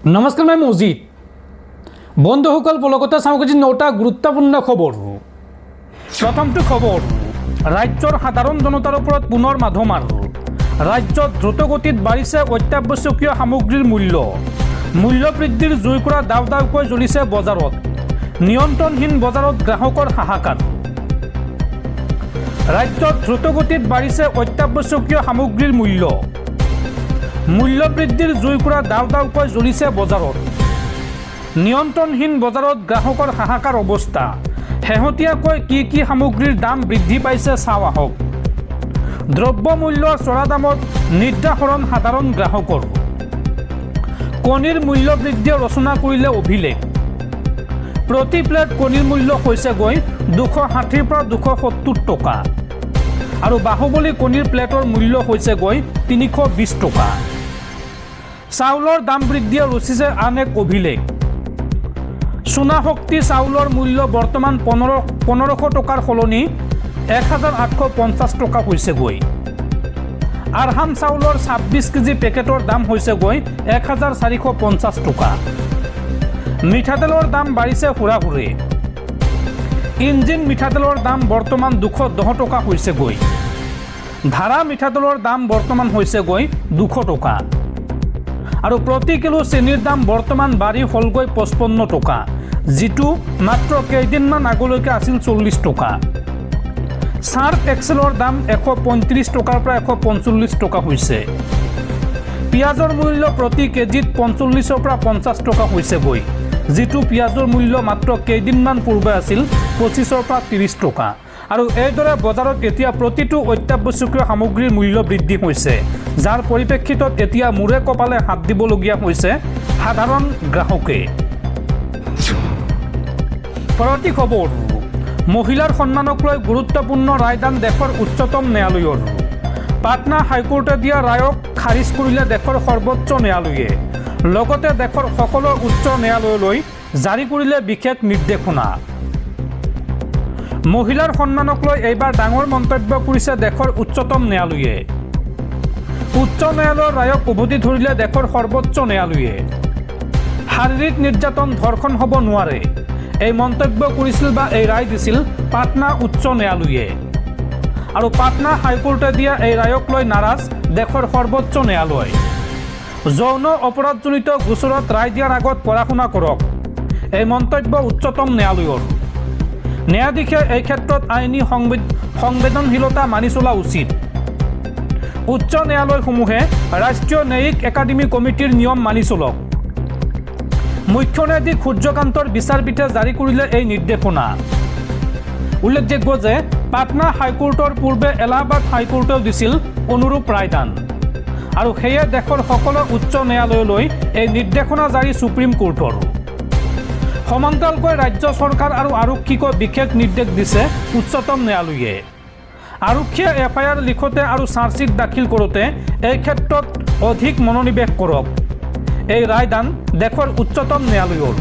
নমস্কাৰ, মই মজিদ। বন্ধুসকল, পলকতে চাওঁ আজি নটা গুৰুত্বপূৰ্ণ খবৰ। প্ৰথমটো খবৰ, ৰাজ্যৰ সাধাৰণ জনতাৰ ওপৰত পুনৰ মাধমাৰ। ৰাজ্যত দ্ৰুতগতিত বাঢ়িছে অত্যাৱশ্যকীয় সামগ্ৰীৰ মূল্য। মূল্য বৃদ্ধিৰ জুইকুৰা দাও দাওকৈ জ্বলিছে বজাৰত। নিয়ন্ত্ৰণহীন বজাৰত গ্ৰাহকৰ হাহাকাৰ। ৰাজ্যত দ্ৰুতগতিত বাঢ়িছে অত্যাৱশ্যকীয় সামগ্ৰীৰ মূল্য। মূল্য বৃদ্ধিৰ জুইকুৰা দাও দাওকৈ জ্বলিছে বজাৰত। নিয়ন্ত্ৰণহীন বজাৰত গ্ৰাহকৰ হাহাকাৰ অৱস্থা। শেহতীয়াকৈ কি কি সামগ্ৰীৰ দাম বৃদ্ধি পাইছে, চাওঁ আহক। দ্ৰব্য মূল্যৰ চৰা দামত নিদ্ৰাহৰণ সাধাৰণ গ্ৰাহকৰ। কণীৰ মূল্য বৃদ্ধিয়ে ৰচনা কৰিলে অভিলেখ। প্ৰতি প্লেট কণীৰ মূল্য হৈছেগৈ 260ৰ পৰা 270 টকা আৰু বাহুবলী কণীৰ প্লেটৰ মূল্য হৈছেগৈ 320 টকা। চাউলৰ দাম বৃদ্ধিয়ে ৰচিছে আন এক অভিলেখ। সোণা শক্তি চাউলৰ মূল্য বৰ্তমান 1500 টকাৰ সলনি 1850 টকা হৈছেগৈ। আৰহাম চাউলৰ 26 কেজি পেকেটৰ দাম হৈছেগৈ 1450 টকা। মিঠাতেলৰ দাম বাঢ়িছে হুৰাহুৰে। ইঞ্জিন মিঠাতেলৰ দাম বৰ্তমান 210 টকা হৈছেগৈ। ধাৰা মিঠাতেলৰ দাম বৰ্তমান হৈছেগৈ 200 টকা আৰু প্ৰতি কিলো চেনিৰ দাম বৰ্তমান বাঢ়ি হ'লগৈ 55 টকা, যিটো মাত্ৰ কেইদিনমান আগলৈকে আছিল 40 টকা। চাৰ্ফ এক্সেলৰ দাম 135 টকাৰ পৰা 145 টকা হৈছে। পিঁয়াজৰ মূল্য প্ৰতি কেজিত 45ৰ পৰা 50 টকা হৈছেগৈ, যিটো পিঁয়াজৰ মূল্য মাত্ৰ কেইদিনমান পূৰ্বে আছিল 25ৰ পৰা 30 টকা। আৰু এইদৰে বজাৰত এতিয়া প্ৰতিটো অত্যাৱশ্যকীয় সামগ্ৰীৰ মূল্য বৃদ্ধি হৈছে, যাৰ পৰিপ্ৰেক্ষিতত এতিয়া মূৰে কপালে হাত দিবলগীয়া হৈছে সাধাৰণ গ্ৰাহকে। পৰৱৰ্তী খবৰ, মহিলাৰ সন্মানক লৈ গুৰুত্বপূৰ্ণ ৰায়দান দেশৰ উচ্চতম ন্যায়ালয়ৰ। পাটনা হাইকোৰ্টে দিয়া ৰায়ক খাৰিজ কৰিলে দেশৰ সৰ্বোচ্চ ন্যায়ালয়ে। লগতে দেশৰ সকলো উচ্চ ন্যায়ালয়লৈ জাৰি কৰিলে বিশেষ নিৰ্দেশনা। মহিলাৰ সন্মানক লৈ এইবাৰ ডাঙৰ মন্তব্য কৰিছে দেশৰ উচ্চতম ন্যায়ালয়ে। উচ্চ ন্যায়ালয়ৰ ৰায়ক উভতি ধৰিলে দেশৰ সৰ্বোচ্চ ন্যায়ালয়ে। শাৰীৰিক নিৰ্যাতন ধৰ্ষণ হ'ব নোৱাৰে, এই মন্তব্য কৰিছিল বা এই ৰায় দিছিল পাটনা উচ্চ ন্যায়ালয়ে। আৰু পাটনা হাইকোৰ্টে দিয়া এই ৰায়ক লৈ নাৰাজ দেশৰ সৰ্বোচ্চ ন্যায়ালয়। যৌন অপৰাধজনিত গোচৰত ৰায় দিয়াৰ আগত পঢ়া শুনা কৰক, এই মন্তব্য উচ্চতম ন্যায়ালয়ৰ। ন্যায়াধীশে এই ক্ষেত্ৰত আইনী সংবেদনশীলতা মানি চলা উচিত। উচ্চ ন্যায়ালয়সমূহে ৰাষ্ট্ৰীয় ন্যায়িক একাডেমী কমিটিৰ নিয়ম মানি চলক। মুখ্য ন্যায়াধীশ সূৰ্যকান্তৰ বিচাৰপীঠে জাৰি কৰিলে এই নিৰ্দেশনা। উল্লেখযোগ্য যে পাটনা হাইকোৰ্টৰ পূৰ্বে এলাহাবাদ হাইকোৰ্টেও দিছিল অনুৰূপ ৰায়দান আৰু সেয়ে দেশৰ সকলো উচ্চ ন্যায়ালয়লৈ এই নিৰ্দেশনা জাৰি সুপ্ৰিম কোৰ্টৰ। সমান্তৰালকৈ ৰাজ্য চৰকাৰ আৰু আৰক্ষীকো বিশেষ নিৰ্দেশ দিছে উচ্চতম ন্যায়ালয়ে। আৰক্ষীয়ে এফআইআৰ লিখোঁতে আৰু চাৰ্জশ্বীট দাখিল কৰোঁতে এই ক্ষেত্ৰত অধিক মনোনিৱেশ কৰক, এই ৰায়দান দেশৰ উচ্চতম ন্যায়ালয়ৰ।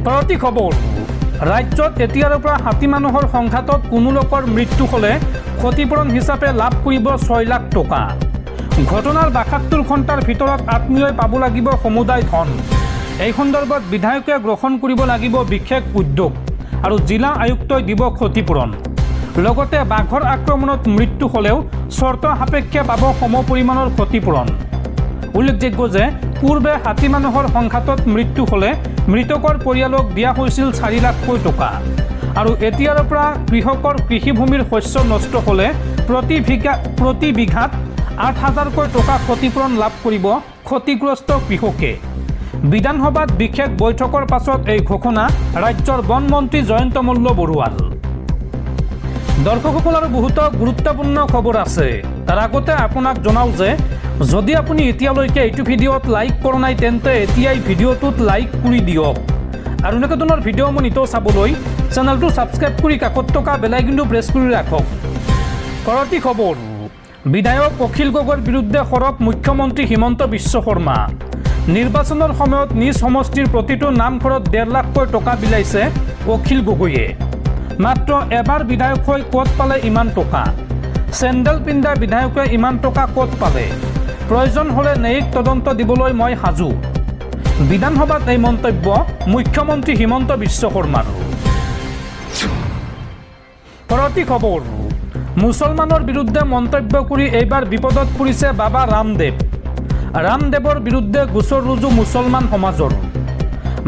পৰৱৰ্তী খবৰ, ৰাজ্যত এতিয়াৰে পৰা হাতী মানুহৰ সংঘাতত কোনো লোকৰ মৃত্যু হ'লে ক্ষতিপূৰণ হিচাপে লাভ কৰিব 6 লাখ টকা। ঘটনাৰ 72 ঘণ্টাৰ ভিতৰত আত্মীয়ই পাব লাগিব সমুদায় ধন। এই সন্দৰ্ভত বিধায়কে গ্ৰহণ কৰিব লাগিব বিশেষ উদ্যোগ আৰু জিলা আয়ুক্তই দিব ক্ষতিপূৰণ। লগতে বাঘৰ আক্ৰমণত মৃত্যু হ'লেও চৰ্ত সাপেক্ষে পাব সমপৰিমাণৰ ক্ষতিপূৰণ। উল্লেখযোগ্য যে পূৰ্বে হাতী মানুহৰ সংঘাতত মৃত্যু হ'লে মৃতকৰ পৰিয়ালক দিয়া হৈছিল 4 লাখকৈ টকা আৰু এতিয়াৰ পৰা কৃষকৰ কৃষিভূমিৰ শস্য নষ্ট হ'লে প্ৰতি বিঘাত 8 হাজাৰকৈ টকা ক্ষতিপূৰণ লাভ কৰিব ক্ষতিগ্ৰস্ত কৃষকে। বিধানসভাত বিশেষ বৈঠকৰ পাছত এই ঘোষণা ৰাজ্যৰ বন মন্ত্ৰী জয়ন্ত মল্ল বৰুৱাৰ। দৰ্শকসকল, আৰু বহুতো গুৰুত্বপূৰ্ণ খবৰ আছে। তাৰ আগতে আপোনাক জনাওঁ যে যদি আপুনি এতিয়ালৈকে এইটো ভিডিঅ'ত লাইক কৰা নাই, তেন্তে এতিয়াই ভিডিঅ'টোত লাইক কৰি দিয়ক আৰু এনেকুৱা ধৰণৰ ভিডিঅ' মই নিতৌ চাবলৈ চেনেলটো ছাবস্ক্ৰাইব কৰি কাষত থকা বেল আইকনটো প্ৰেছ কৰি ৰাখক। পৰৱৰ্তী খবৰ, বিধায়ক অখিল গগৈৰ বিৰুদ্ধে সৰব মুখ্যমন্ত্ৰী হিমন্ত বিশ্ব শৰ্মা। নিৰ্বাচনৰ সময়ত নিজ সমষ্টিৰ প্ৰতিটো নামঘৰত 1.5 লাখকৈ টকা বিলাইছে অখিল গগৈয়ে। মাত্ৰ এবাৰ বিধায়ক হৈ ক'ত পালে ইমান টকা? চেণ্ডেল পিন্ধা বিধায়কে ইমান টকা ক'ত পালে? প্ৰয়োজন হ'লে ন্যায়িক তদন্ত দিবলৈ মই সাজু। বিধানসভাত এই মন্তব্য মুখ্যমন্ত্ৰী হিমন্ত বিশ্ব শৰ্মাৰ। পৰৱৰ্তী খবৰ, মুছলমানৰ বিৰুদ্ধে মন্তব্য কৰি এইবাৰ বিপদত পৰিছে বাবা ৰামদেৱ। ৰামদেৱৰ বিৰুদ্ধে গোচৰ ৰুজু মুছলমান সমাজৰ।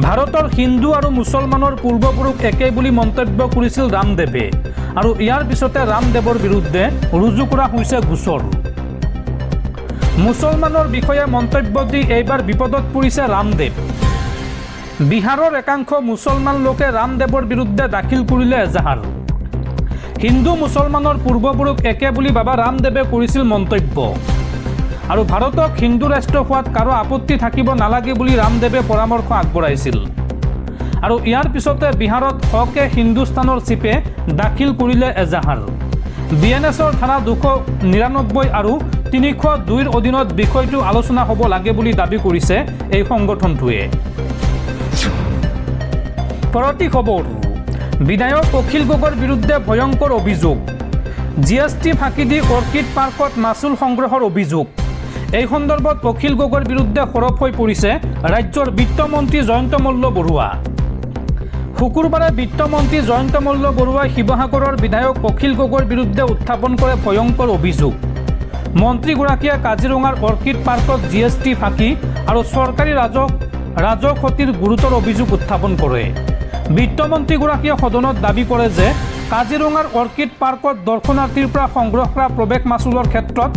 ভাৰতৰ হিন্দু আৰু মুছলমানৰ পূৰ্বপুৰুষ একেই বুলি মন্তব্য কৰিছিল ৰামদেৱে আৰু ইয়াৰ পিছতে ৰামদেৱৰ বিৰুদ্ধে ৰুজু কৰা হৈছে গোচৰ। মুছলমানৰ বিষয়ে মন্তব্য দি এইবাৰ বিপদত পৰিছে ৰামদেৱ। বিহাৰৰ একাংশ মুছলমান লোকে ৰামদেৱৰ বিৰুদ্ধে দাখিল কৰিলে এজাহাৰ। হিন্দু মুছলমানৰ পূৰ্বপুৰুষ একে বুলি বাবা ৰামদেৱে কৰিছিল মন্তব্য আৰু ভাৰতক হিন্দু ৰাষ্ট্ৰ হোৱাত কাৰো আপত্তি থাকিব নালাগে বুলি ৰামদেৱে পৰামৰ্শ আগবঢ়াইছিল। আৰু ইয়াৰ পিছতে বিহাৰত হকে হিন্দুস্তানৰ চিপে দাখিল কৰিলে এজাহাৰ। বিএনএছৰ ধাৰা 299 আৰু 302ৰ অধীনত বিষয়টো আলোচনা হ'ব লাগে বুলি দাবী কৰিছে এই সংগঠনটোৱে। পৰৱৰ্তী খবৰ, বিধায়ক অখিল গগৈৰ বিৰুদ্ধে ভয়ংকৰ অভিযোগ। জিএছটি ফাঁকি দি অৰ্কিড পাৰ্কত মাচুল সংগ্ৰহৰ অভিযোগ। এই সন্দৰ্ভত অখিল গগৈৰ বিৰুদ্ধে সৰব হৈ পৰিছে ৰাজ্যৰ বিত্তমন্ত্ৰী জয়ন্ত মল্ল বৰুৱা। শুকুৰবাৰে বিত্তমন্ত্ৰী জয়ন্ত মল্ল বৰুৱাই শিৱসাগৰৰ বিধায়ক অখিল গগৈৰ বিৰুদ্ধে উত্থাপন কৰে ভয়ংকৰ অভিযোগ। মন্ত্ৰীগৰাকীয়ে কাজিৰঙাৰ অৰ্কিড পাৰ্কত জিএছটি ফাঁকি আৰু চৰকাৰী ৰাজহ ক্ষতিৰ গুৰুতৰ অভিযোগ উত্থাপন কৰে। বিত্তমন্ত্ৰীগৰাকীয়ে সদনত দাবী কৰে যে কাজিৰঙাৰ অৰ্কিড পাৰ্কত দৰ্শনাৰ্থীৰ পৰা সংগ্ৰহ কৰা প্ৰৱেশ মাচুলৰ ক্ষেত্ৰত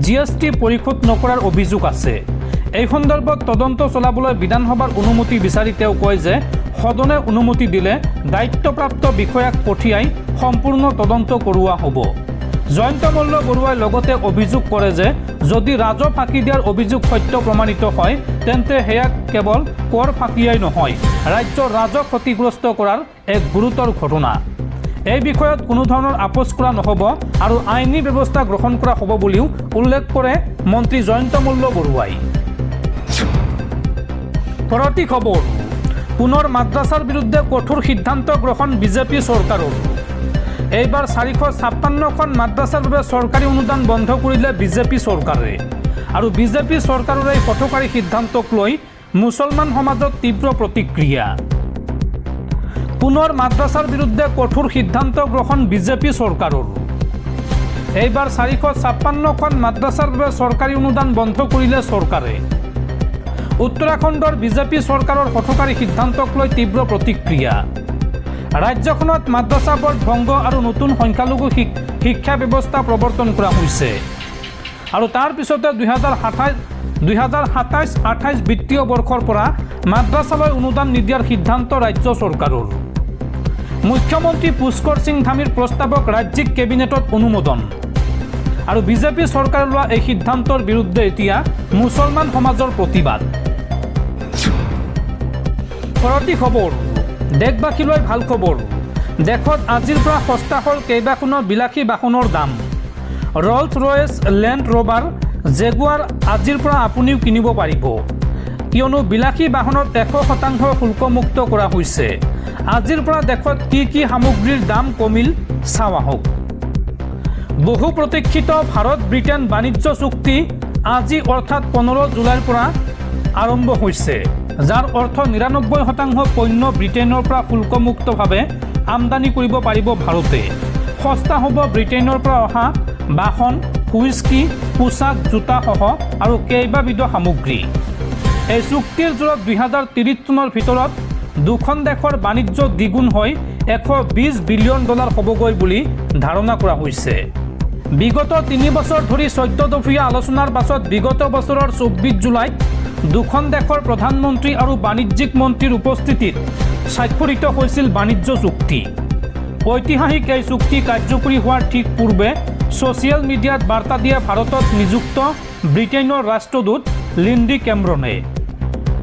জিএছটি পৰিশোধ নকৰাৰ অভিযোগ আছে। এই সন্দৰ্ভত তদন্ত চলাবলৈ বিধানসভাৰ অনুমতি বিচাৰি তেওঁ কয় যে সদনে অনুমতি দিলে দায়িত্বপ্ৰাপ্ত বিষয়াক পঠিয়াই সম্পূৰ্ণ তদন্ত কৰোৱা হ'ব। জয়ন্ত মল্ল বৰুৱাই লগতে অভিযোগ কৰে যে যদি ৰাজহ ফাঁকি দিয়াৰ অভিযোগ সত্য প্ৰমাণিত হয়, তেন্তে সেয়া কেৱল কৰ ফাঁকিয়েই নহয়, ৰাজ্যৰ ৰাজহ ক্ষতিগ্ৰস্ত কৰাৰ এক গুৰুতৰ ঘটনা। এই বিষয়ত কোনো ধৰণৰ আপোচ কৰা নহ'ব আৰু আইনী ব্যৱস্থা গ্ৰহণ কৰা হ'ব বুলিও উল্লেখ কৰে মন্ত্ৰী জয়ন্ত মল্ল বৰুৱাই। পৰৱৰ্তী খবৰ, পুনৰ মাদ্ৰাছাৰ বিৰুদ্ধে কঠোৰ সিদ্ধান্ত গ্ৰহণ বিজেপি চৰকাৰৰ। এইবাৰ 456খন মাদ্ৰাছাৰ বাবে চৰকাৰী অনুদান বন্ধ কৰিলে বিজেপি চৰকাৰে। আৰু বিজেপি চৰকাৰৰ এই হঠকাৰী সিদ্ধান্তক লৈ মুছলমান সমাজত তীব্ৰ প্ৰতিক্ৰিয়া। পুনৰ মাদ্ৰাছাৰ বিৰুদ্ধে কঠোৰ সিদ্ধান্ত গ্ৰহণ বিজেপি চৰকাৰৰ। এইবাৰ 456খন মাদ্ৰাছাৰ বাবে চৰকাৰী অনুদান বন্ধ কৰিলে চৰকাৰে। উত্তৰাখণ্ডৰ বিজেপি চৰকাৰৰ হঠকাৰী সিদ্ধান্তক লৈ তীব্ৰ প্ৰতিক্ৰিয়া। ৰাজ্যখনত মাদ্ৰাছা বৰ্ড ভংগ আৰু নতুন সংখ্যালঘু শিক্ষা ব্যৱস্থা প্ৰৱৰ্তন কৰা হৈছে আৰু তাৰ পিছতে 2027-28 বিত্তীয় বৰ্ষৰ পৰা মাদ্ৰাছালৈ অনুদান নিদিয়াৰ সিদ্ধান্ত ৰাজ্য চৰকাৰৰ। মুখ্যমন্ত্ৰী পুষ্কৰ সিং ধামীৰ প্ৰস্তাৱক ৰাজ্যিক কেবিনেটত অনুমোদন। আৰু বিজেপি চৰকাৰে লোৱা এই সিদ্ধান্তৰ বিৰুদ্ধে এতিয়া মুছলমান সমাজৰ প্ৰতিবাদ। পৰৱৰ্তী খবৰ, দেশবাসীলৈ ভাল খবৰ। দেশত আজিৰ পৰা সস্তা হ'ল কেইবাখনো বিলাসী বাহনৰ দাম। ৰলছ ৰয়েছ, লেণ্ড ৰভাৰ, জেগুৱাৰ আজিৰ পৰা আপুনিও কিনিব পাৰিব। কিয়নো বিলাসী বাহনত 100% শুল্কমুক্ত কৰা হৈছে। আজিৰ পৰা দেশত কি কি সামগ্ৰীৰ দাম কমিল, চাওঁ আহক। বহু প্ৰতীক্ষিত ভাৰত ব্ৰিটেইন বাণিজ্য চুক্তি আজি অৰ্থাৎ 15 জুলাইৰ পৰা আৰম্ভ হৈছে, যাৰ অৰ্থ 99% পণ্য ব্ৰিটেইনৰ পৰা শুল্কমুক্তভাৱে আমদানি কৰিব পাৰিব ভাৰতে। সস্তা হ'ব ব্ৰিটেইনৰ পৰা অহা বাহন, হুইস্কি, পোছাক, জোতাসহ আৰু কেইবাবিধো সামগ্ৰী। এই চুক্তিৰ জোৰত 2030 চনৰ ভিতৰত দুখন দেশৰ বাণিজ্য দ্বিগুণ হৈ 120 বিলিয়ন ডলাৰ হ'বগৈ বুলি ধাৰণা কৰা হৈছে। বিগত 3 বছৰ ধৰি 14 দফীয়া আলোচনাৰ পাছত বিগত বছৰৰ 24 জুলাইত দুখন দেশৰ প্ৰধানমন্ত্ৰী আৰু বাণিজ্যিক মন্ত্ৰীৰ উপস্থিতিত স্বাক্ষৰিত হৈছিল বাণিজ্য চুক্তি। ঐতিহাসিক এই চুক্তি কাৰ্যকৰী হোৱাৰ ঠিক পূৰ্বে ছ'চিয়েল মিডিয়াত বাৰ্তা দিয়ে ভাৰতত নিযুক্ত ব্ৰিটেইনৰ ৰাষ্ট্ৰদূত লিণ্ডি কেমৰনে।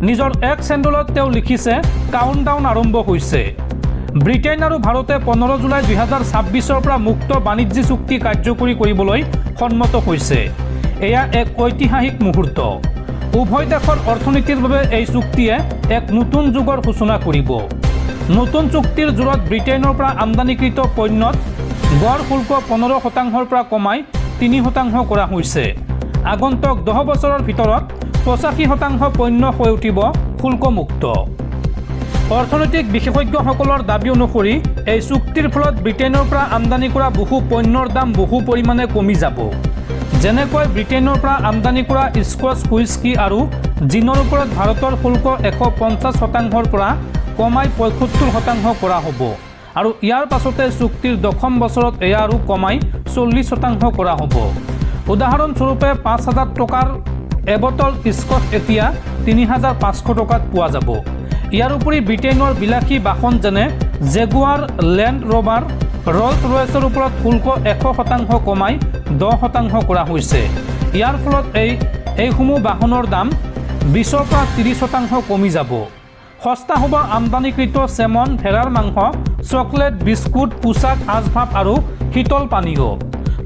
নিজৰ এক্স হেণ্ডলত তেওঁ লিখিছে, "কাউণ্টডাউন আৰম্ভ হৈছে। ব্ৰিটেইন আৰু ভাৰতে 15 জুলাই 2026ৰ পৰা মুক্ত বাণিজ্য চুক্তি কাৰ্যকৰী কৰিবলৈ সন্মত হৈছে। এয়া এক ঐতিহাসিক মুহূৰ্ত। উভয় দেশৰ অৰ্থনীতিৰ বাবে এই চুক্তিয়ে এক নতুন যুগৰ সূচনা কৰিব।" নতুন চুক্তিৰ জোৰত ব্ৰিটেইনৰ পৰা আমদানিকৃত পণ্যত গড় শুল্ক 15 শতাংশৰ পৰা কমাই 3% কৰা হৈছে। আগন্তুক 10 বছৰৰ ভিতৰত 85% পণ্য হৈ উঠিব শুল্কমুক্ত। অৰ্থনৈতিক বিশেষজ্ঞসকলৰ দাবী অনুসৰি এই চুক্তিৰ ফলত ব্ৰিটেইনৰ পৰা আমদানি কৰা বহু পণ্যৰ দাম বহু পৰিমাণে কমি যাব। যেনেকৈ ব্ৰিটেইনৰ পৰা আমদানি কৰা স্কচ হুইস্কি আৰু জিনৰ ওপৰত ভাৰতৰ শুল্ক 150 শতাংশৰ পৰা কমাই 75% কৰা হ'ব আৰু ইয়াৰ পাছতে চুক্তিৰ দশম বছৰত এয়া আৰু কমাই 40% কৰা হ'ব। উদাহৰণস্বৰূপে, 5,000 টকাৰ এবটল স্কচ এতিয়া 3,500 টকাত পোৱা যাব। ইয়াৰ উপৰি ব্ৰিটেইনৰ বিলাসী বাহন যেনে জেগুৱাৰ, লেণ্ড ৰভাৰ, ৰলছ ৰয়েছৰ ওপৰত শুল্ক 100% কমাই 10% কৰা হৈছে। ইয়াৰ ফলত এইসমূহ বাহনৰ দাম 20ৰ পৰা 30% কমি যাব। সস্তা হ'ব আমদানিকৃত চেমন, ভেড়াৰ মাংস, চকলেট, বিস্কুট, পোছাক, আচবাব আৰু শীতল পানীয়।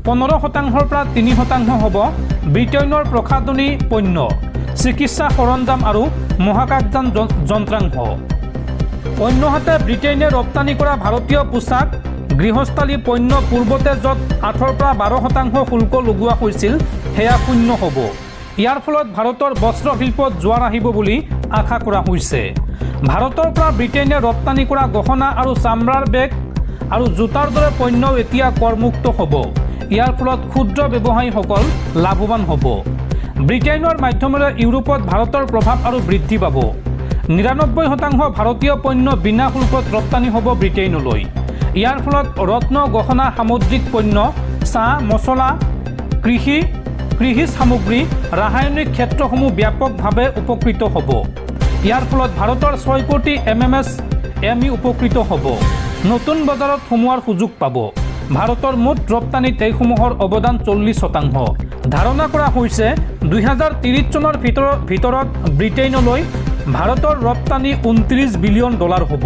15 শতাংশৰ পৰা 3% হ'ব ব্ৰিটেইনৰ প্ৰসাধনী পণ্য, চিকিৎসা সৰঞ্জাম আৰু মহাকাশযান যন্ত্ৰাংশ। অন্যহাতে ব্ৰিটেইনে ৰপ্তানি কৰা ভাৰতীয় পোছাক, গৃহস্থালী পণ্য পূৰ্বতে য'ত 8ৰ পৰা 12% শুল্ক লগোৱা হৈছিল, সেয়া শূন্য হ'ব। ইয়াৰ ফলত ভাৰতৰ বস্ত্ৰশিল্পত জোৱাৰ আহিব বুলি আশা কৰা হৈছে। ভাৰতৰ পৰা ব্ৰিটেইনে ৰপ্তানি কৰা গহনা আৰু চামৰাৰ বেগ আৰু জোতাৰ দৰে পণ্যও এতিয়া কৰমুক্ত হ'ব। ইয়াৰ ফলত ক্ষুদ্ৰ ব্যৱসায়ীসকল লাভৱান হ'ব। ব্ৰিটেইনৰ মাধ্যমেৰে ইউৰোপত ভাৰতৰ প্ৰভাৱ আৰু বৃদ্ধি পাব। 99% ভাৰতীয় পণ্য বিনা শুল্কত ৰপ্তানি হ'ব ব্ৰিটেইনলৈ। ইয়াৰ ফলত ৰত্ন, গহনা, সামুদ্ৰিক পণ্য, চাহ, মছলা, কৃষি সামগ্ৰী, ৰাসায়নিক ক্ষেত্ৰসমূহ ব্যাপকভাৱে উপকৃত হ'ব। ইয়াৰ ফলত ভাৰতৰ 6 কোটি এমএমএছ এমই উপকৃত হ'ব, নতুন বজাৰত সোমোৱাৰ সুযোগ পাব। ভাৰতৰ মুঠ ৰপ্তানিত এইসমূহৰ অৱদান 40%। ধাৰণা কৰা হৈছে, 2030 চনৰ ভিতৰত ব্ৰিটেইনলৈ ভাৰতৰ ৰপ্তানি 29 বিলিয়ন ডলাৰ হ'ব।